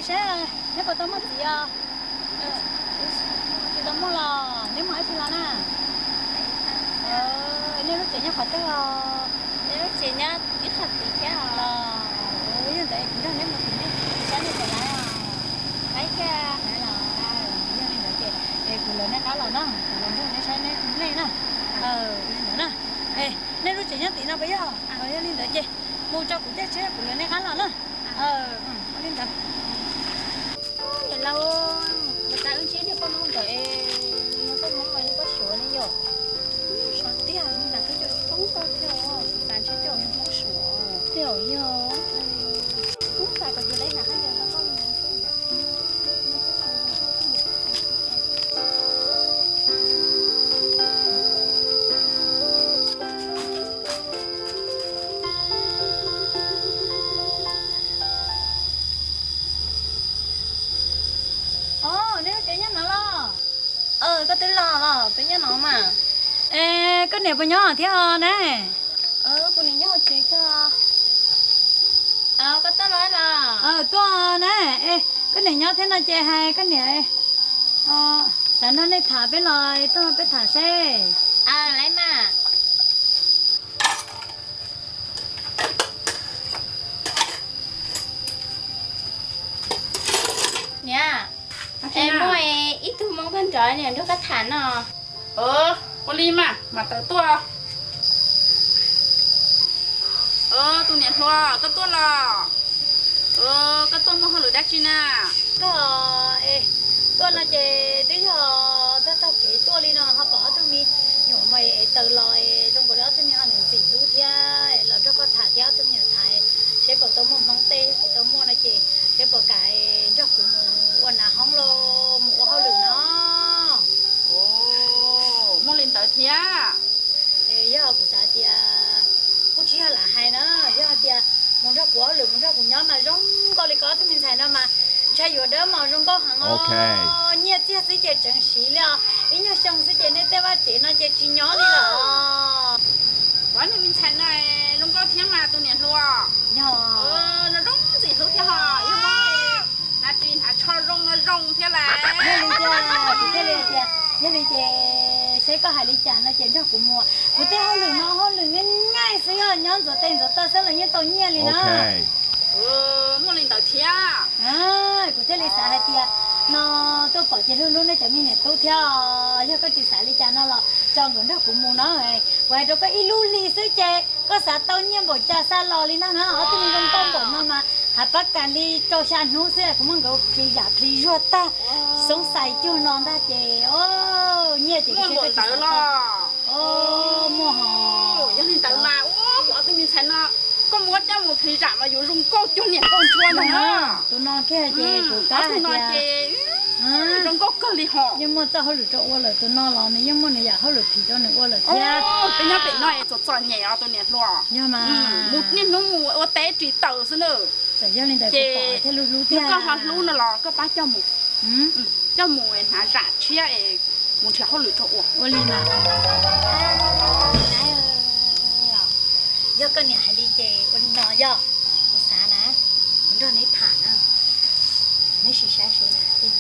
Saib, neb puas tau muaj txiv os? Tsis tau muaj los neb muaj dab tsi los na? Nej lub tsev nyob qhov twg os? Lub tsev nyob ib qho tid thiab os. Los yog ntawd kuv nrog neb mus tim nej, saib nej puas laib os. Laib thiab. Laib los, yog li ntawd ces es kuv lawv nej qab los na, kuv lawv nrog neb saib nej na. Li ntawd na. Es nej lub tsev nyob tim no puas yog? Yog li ntawd ces mus tso kuv caij tsheb kuv lawv nej qab los na. Li ntawd. Niam laus, mus tas wb ntsib niag poj Hmoob ntawd es, niag poj Hmoob mas yog poj Suav ne yom. Sov tiag, nws lam twb cov poob tau thiab os, kuv xav ntshe coj niag Hmoob Suav. Tiag yog. Ub, xav kom tias lawv hnav haj yam zoo nkauj li no xwb. Os, neb lub tsev nyob no los? Koj twb los los, peb nyob no mas. Es koj niam puas nyob thiab os na? Kuv niam nyob hauv tsev koj. Koj tuaj los los? Tuaj na. Es koj niam nyob thiab no ces hais koj niam, xav nrog nej tham peb los tuaj peb tham seb. Lawv mas. Niam, es muaj ib tug Hmoob tuaj nrog niam nrog koj tham no. Ua li mas mam tawm tuaj. Tus niam hluas, koj tuaj los? Koj tuaj muaj hauj lwm dab tsi na? Koj, tuaj no ces twb yog taug taug kev tuaj li no ho pom ob tug me nyuam mas es taws los es zoo nkaus li ob tug me ho ntxim hlub thiab los nrog koj tham thiab ob tug me nyuam tham seb puas tau muaj Hmoob tej, yog tsis tau muaj no ces seb puas kam nrog kuv mus ua nas hoob los mus ua hauj lwm no. Muaj li ntawd thiab. Yog kuv xav tias kuj tsis yog lam hais na, yog hais tias mus nrog kuv ua hauj lwm mus nrog kuv nyob mas zoo nkauj li koj ob tug me ntxhais no mas ntshai yuav dawb mos zoo nkauj heev os. Nyiaj txiag xwb ces tseem siv li os, ib nyuag xyoo xwb ces nej tej vaj tsev no ces tsis nyob li lawm os. Kuv ob tug me ntxhais no zoo nkauj thiab mas tus niam hluas. Yog, zoo zoo ntxim hlub thiab ho yog muab hnav ris hnav tsho zoo no zoo thiab lauj. Yog li tias, kuv thiaj li tias, yog li ces seb koj hais li cas no ces nrog kuv mus. Kuv tej hauj lwm no hauj lwm nyaj nyaj xwb, yog nyob ntxuav tes ntxuav taw xwb los yeej tau nyiaj li na. Muaj li ntawd thiab. Kuv thiaj li xav hais tias no tuaj pom ces hlub hlub nej cov me niam tub thiab os. Yog koj tsis xav li cas no los tso nkawd nrog kuv mus no. Kuv hais rau koj ib lub hli xwb ces koj xav tau nyiaj npaum cas xa los li ntag na. Ob tug me zoo nkauj npaum no mas hav pab kas li rau xya hnub xwb kuv muab nkawd plhis zam plhis zuag tag, xoob xais cuag no ntag ces nyiaj ces kuv tsis xav tau. Muaj hos. Yog li ntawd mas ua kuv ob tug me ntxhais no, koj muab coj mus plhis zam mas yuav zoo nkauj cuag niam nkauj ntsuab ntag na. Tus no kiag ces kuv tab hais tias zoo nkauj kawg li hos. Yeej muaj txoj hauj lwm rau ua lawm, tus no los nws yeej muaj nws yam hauj lwm phim rau nws ua lawm thiab. Peb nyob pem no es txom txom nyem os tus niam hluas. Yog mas, mus niaj hnub mus ua teb ris taws xwb na. Txawm yog li ntawd kuv pom thiaj hlub hlub thiab. Koj ho hlub no los koj pab coj mus, coj mus hnav zam tshiab es mus nrhiav hauj lwm rau ua. Ua li mas. Yog koj niam hais li ces ua li no yog, kuv xav na, kuv nrog neb tham na, neb sim saib seb na, kuv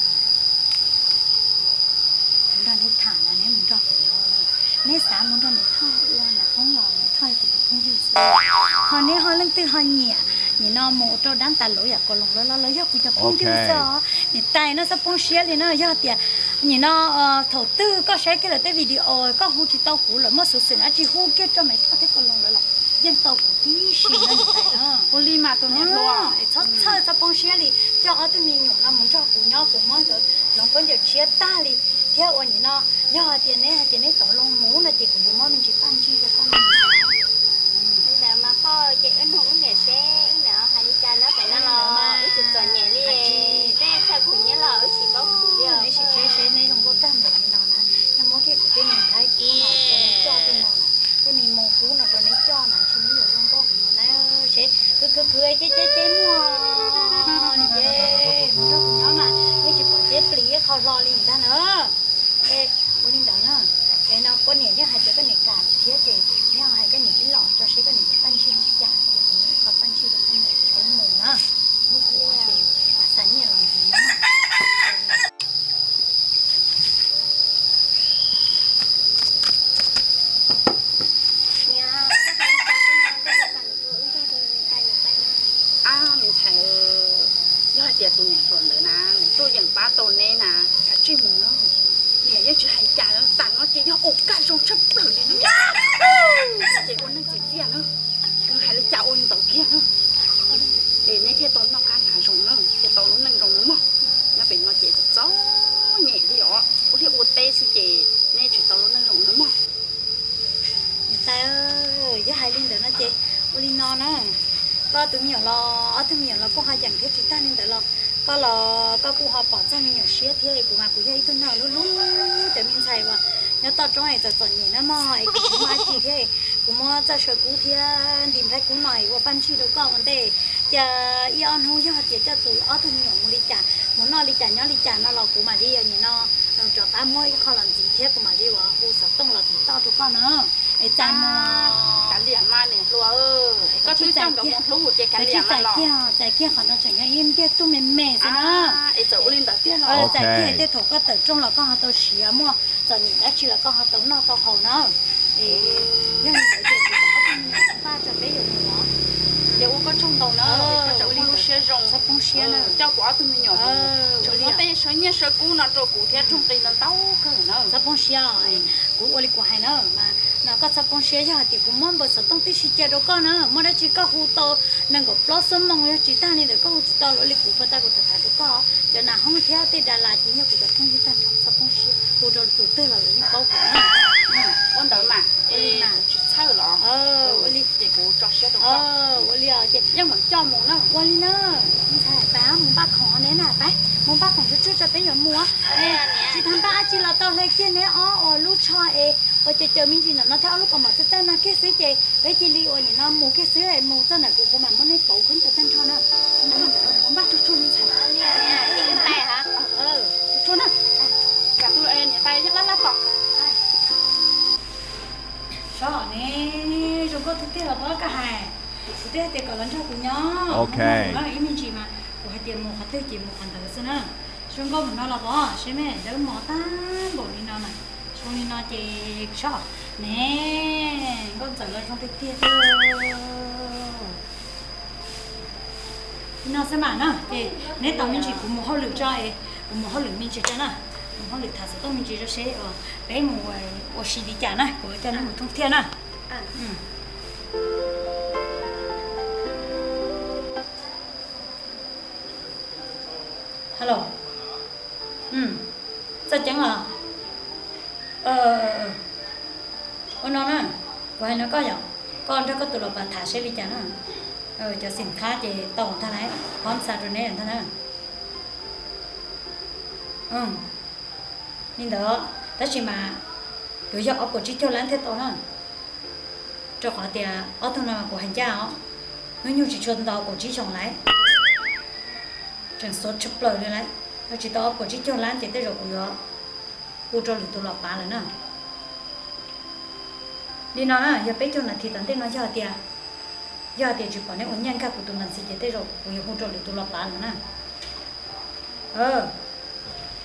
nrog neb tham na, neb mus nrog kuv nyob, neb xav mus nrog Maiv Thoj ua nas hoob los Maiv Thoj yog kuv tus phooj ywg xwb, ho neb ho leej twg ho nyiam, nim no mus rau dab tas luv yam Kaus Loos lawv los lawv yog kuv cov phooj ywg xwb os. Niam tais no txhob poob siab li na, yog tias nim no thaum twg koj saib kiag lawv tej video koj hu tsis tau kuv lawm muaj xuv xwm dab tsi hu kiag rau Maiv Thoj thiab Kaus Loos lawv los yeej tau kuv tib si na niam tais na. Ua li mas tus niam hluas, txhob txhawj txhob poob siab li, coj ob tug me nyuam no mus nrog kuv nyob, kuv muab nkawd hloov khaub ncaws tshiab tag li thiab ua nim no, yog hais tias neb hais tias neb tau loo mus no ces kuv yuav muab me ntsis paj ntsig rau koj. Li ntawd mas koj ces wb nug wb niam seb wb niam hais li cas na, tam no los wb txom txom nyem li, peb txhaj khwv nyiaj los wb tsis paub khwv li. Neb sim saib seb neb zoo nkauj tag npaum li no na, yog muab kiag kuv tej me nthaib kub no rau neb coj tej no na, tej me moos kub no rau neb coj na ntshe neb yuav zoo nkauj heev no na. Seb khwv khwv khwv ces ceb ceb muag li ces mus nrog kuv nyob mas yeej tsis pom ceb plis ib qho hlo li ntag na. Ua li ntawd na, es no Ho pom txog me nyuam siab thiab es kuv mas kuv yog ib tug neeg hlub hlub cov me ntxhais uas nyob toj roob es txom txom nyem na mog, es kuv tsis muaj dab tsi thiab es kuv muab txoj saw kub thiab ntim nplhaib kub no es ua paj ntsig rau koj ua ntej. Cia ib ob hnub yog hais tias coj tus ob tug me nyuam mus li cas, mus noj li cas nyob li cas no los kuv mam li nim no rov qab muab ib qho los ntxiv thiab kuv mam li ua hu xov tooj los tim toj rau koj na. Es txais mus. Kav liam mas niam hluas, koj twb coj nkawd mus hlub ces kav liam mas los. Txais kiag qhov no tseem yog ib ntiag tug me me xwb na. Es txawm ua li ntawd tiag los. Txais kiag tej thaum koj tawm rooj los koj ho tau siav, muaj txom nyem dab tsi los koj ho tau noj tau haus na. Es yog li ntawd ces kuv tau ob tug me nyuam npaj tso peb yuav mus. Ces ua koj tsaug ntau na, koj tseem muaj lub siab zoo, txhob poob siab na, coj kuv ob tug me nyuam mus, tseem muab tej saw nyiaj saw kub no rau kuv thiab, raug nqi ntau ntau kawg na. Txhob poob siab, kuv ua li kuv hais na mas no koj txhob poob siab, yog hais tias kuv muab npawb xov tooj tib si cia rau koj na, muaj dab tsi koj hu tau nees nkaum plaub xuab moos, yog tsis tag li ntawd koj hu tsis tau los li kuv puag ta kuv tham tham rau koj. Cov nas hoob thiab tej das las ces yog kuv cov phooj ywg tag nrho, txhob poob siab, hu rau tus twg los lawv yeej paub kuv na. Ua ntawd mas, es kuv tsis txhawj los? Ua li ces kuv tso siab rau koj. Ua li os ces yeej meem coj mus na. Ua li na, ntxhais, pab mus npaj khoom ne na, pab mus npaj khoom tsuag tsuag tso peb yuav mus. Tsis tas npaj dab tsi los tau, hle kiag neb ob uas lub tsho es uas caws caws me ntsis ntawm no thiab ob lub kaus mom txaij txaij no kiag xwb ces peb cia li uas nim no mus kiag xwb, mus txog ntawm kuv kuv mam muab neb pauv khaub ncaws tag nrho na. Mus npaj tsuag tsuag ntxhais. Tsuag tsuag na. Kam tus niam tais lab lab tom. Sob ne, zoo nkauj tiag tiag los pob koj hais. Kuv twb hais tias kom los nrog kuv nyob, mus ib me ntsis mas kuv hais tias mus qhov twg ces mus qhov ntawd xwb na. Zoo nkauj mus no los pob, seb me dawb mos tag npaum li no mas, zoo li no ces sob ne, nkauj ntxawm los zoo tiag tiag. Li no xwb mas na, ces neb tos me ntsis kuv mus hauj lwm tso es, kuv mus hauj lwm me ntsis tso na, mus hauj lwm tham xov tooj me ntsis tso seb peb mus ua si li cas na, kuv coj neb mus thooj thiaj na. Hello. Txawj ceeb los? Ua no na, kuv hais no koj yom, koj nrog koj tus los pas tham seb li cas na. Cov xim khab ces tau ntag lauj, phob xa rau neb ntag na. Li ntawd, tab sis mas yuav yog ob puas tsib caug lab thiaj tau na. Rau qhov tias ob tug no kuv hais ncaj os, hnub nyoog tsis tshua ntau kaum tsib xyoos lawm, tseem xuav tshaj plaws li lawm. Yog tsis tau ob puas tsib caug lab ces tej zaum kuv yuav hu rau lwm tus los pav lawm na. Li no na, yog peb caug nas this tom ntej no yog tias, yog tias tsis pom neb ua nyiaj nkag kuv tus mas ntxhi ces tej zaum kuv yuav hu rau lwm tus los pav lawm na.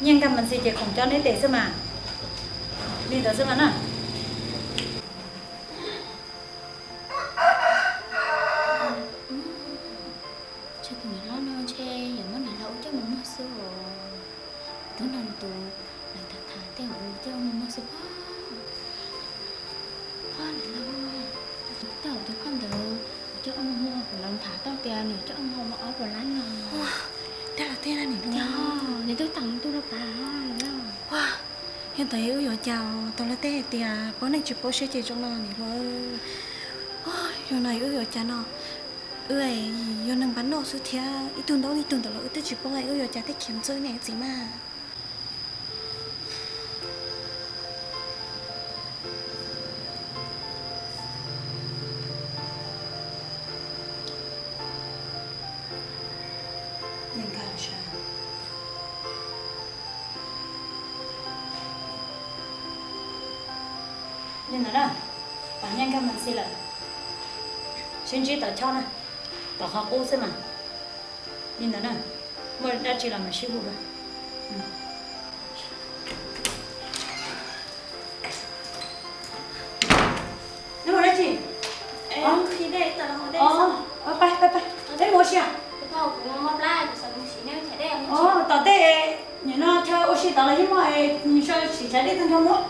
Nyiaj nkag mas ntxhi ces khoom coj neb tes xwb mas. Li ntawd xwb mas na. Ntshe tus niam hlob no ntshe yuav muab niam laus ua coj mus muag xwb os. Tus no tus lawv tham tham tej ua coj mus muag xwb pob. Pob niam laus, tej tus koj ntawd coj mus muag, kuv hnov tham tau tias nws coj mus muag ob puas lab no. Dag los tiag na niam hluas. Nws twb tawm tus los pav. Yog tau wb yuav cas, tau lawv tej hais tias paub neeg tsis paub siab ces zoo no niam hluas. Yog no wb yuav cas no, wb yog neeg npam noj xwb thiab ib tug ntaub ib tug ntawd los wb twb tsis paub, wb yuav cas thiaj khiav mus txog niam txiv mas. Li ntawd na, pom nyiaj nkag mas ntxhi lawm, sib ntsib tom choj na, tom qhov qub xwb mas. Li ntawd na, muaj dab tsi los mam sib hu dua. Neb mus dab tsi? Pab pab pab, neb mus ua si? Tom tej, nim no chaw ua si tod los yeej muaj, sim saib dej tag nrho mus.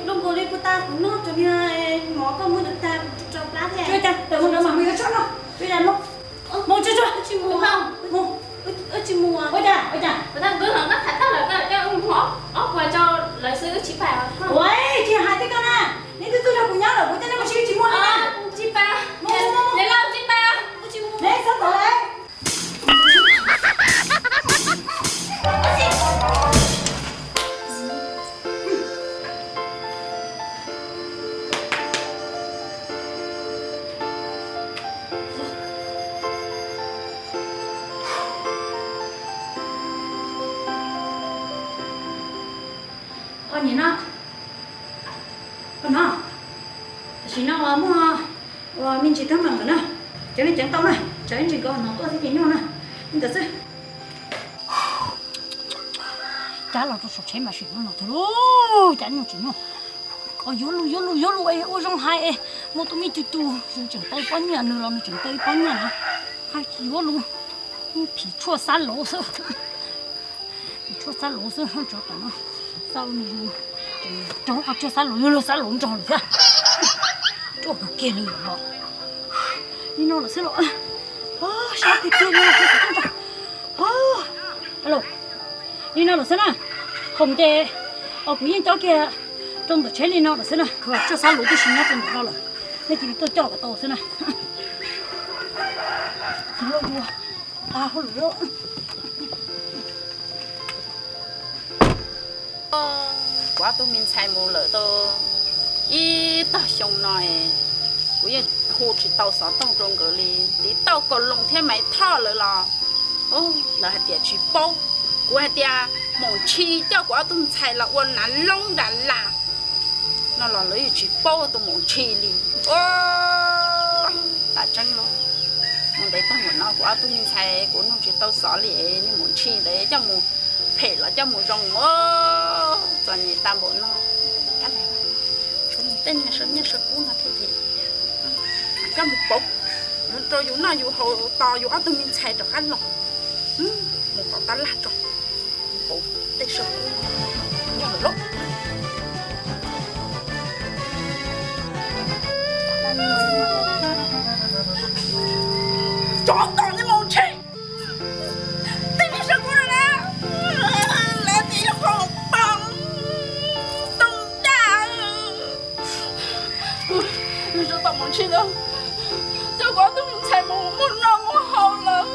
Lub nkaus li puas tas kuv noj tsuas niag mov koj muab tag kuv tso plab thiab. Tsuas cas tawm mus ntawd mam mus yuav tshuaj noj. Tsuas cas mus, mus tsuas tsuas. Ua cas, ua cas? Ua tsis hais tej ko na, neb twb tuaj nrog kuv nyob lawm kuv coj neb mus ua si tsis muaj li na. Mus mus mus, neb txhob tov lawm. Nim no, nim no, tam sim no muaj ua me ntsis teeb meem ntawm na, ceev li ceev tau na, tsam ib ntsis nkawd hnov tuaj thiab ces nyuaj na, li ntawd xwb. Cab los rau saum tsheb mas sim no los tag lauj, cab nyuaj tsis nyuaj. Yuav lus yuav lus yuav lus es ua zoo hais es muaj tus me tug tug, yus tseem tau ib pob nyiaj, nws los nws tseem tau ib pob nyiaj na, hais yuav lus, phim tshuaj xab lauv xwb. Phim tshuaj xab lauv xwb, tsov tom no, xav ua nws yus, raug qhov tshuaj xab lauv, yuav luag xab lauv nrog lawm thiab. Ruaj kawg kiag li los, li no lawm xwb los, sab tiag tiag li los, li no lawm xwb na. Qhov ntej, kuv yeej cob kiag rau ntawm tsheb li no lawm xwb na, tshuaj xab lauv tib si nyob rau ntawm no lawm, nej cia li tuaj coj kom tau xwb na. Tsis luaj yus, tas hauj lwm lawm. Kuv ob tug me ntxhais mus lawm tau ib tog xyoo no, kuv yeej hu tsis tau xov tooj rau nkawd li. Tiv tauj Kaus Loos thiab Maiv Thoj lawv los, lawv hais tias tsis paub. Kuv hais tias Maum Ntshis coj kuv ob tug ntxhais los ua nav loob nram las no los lawv yeej tsis paub tus Maum Ntshis li. Tab tseeb lauj, mus ntev tag npaum no kuv ob tug me ntxhais kuv nug tsis tau xov li, niag Maum Ntshis ntawd coj mus phem los coj mus zoo. Txom nyem tag npaum no, tshuav tej niag sawv nyiaj sawv kub no thiab ces coj mus pauv rau yus noj yus haus tos yus ob tug me ntxhais rov qab los. Mus tom tab laj tso, pauv tej sawv kub noj lawm lauj. Tsov tom niag Maum Ntshis, tej niag sawv kub no na, lawv tias yog qhov pom tau ncaj. Tsov tom Maum Ntshis ntawd coj kuv ob tug me ntxhais mus muag noj muag haus lawm.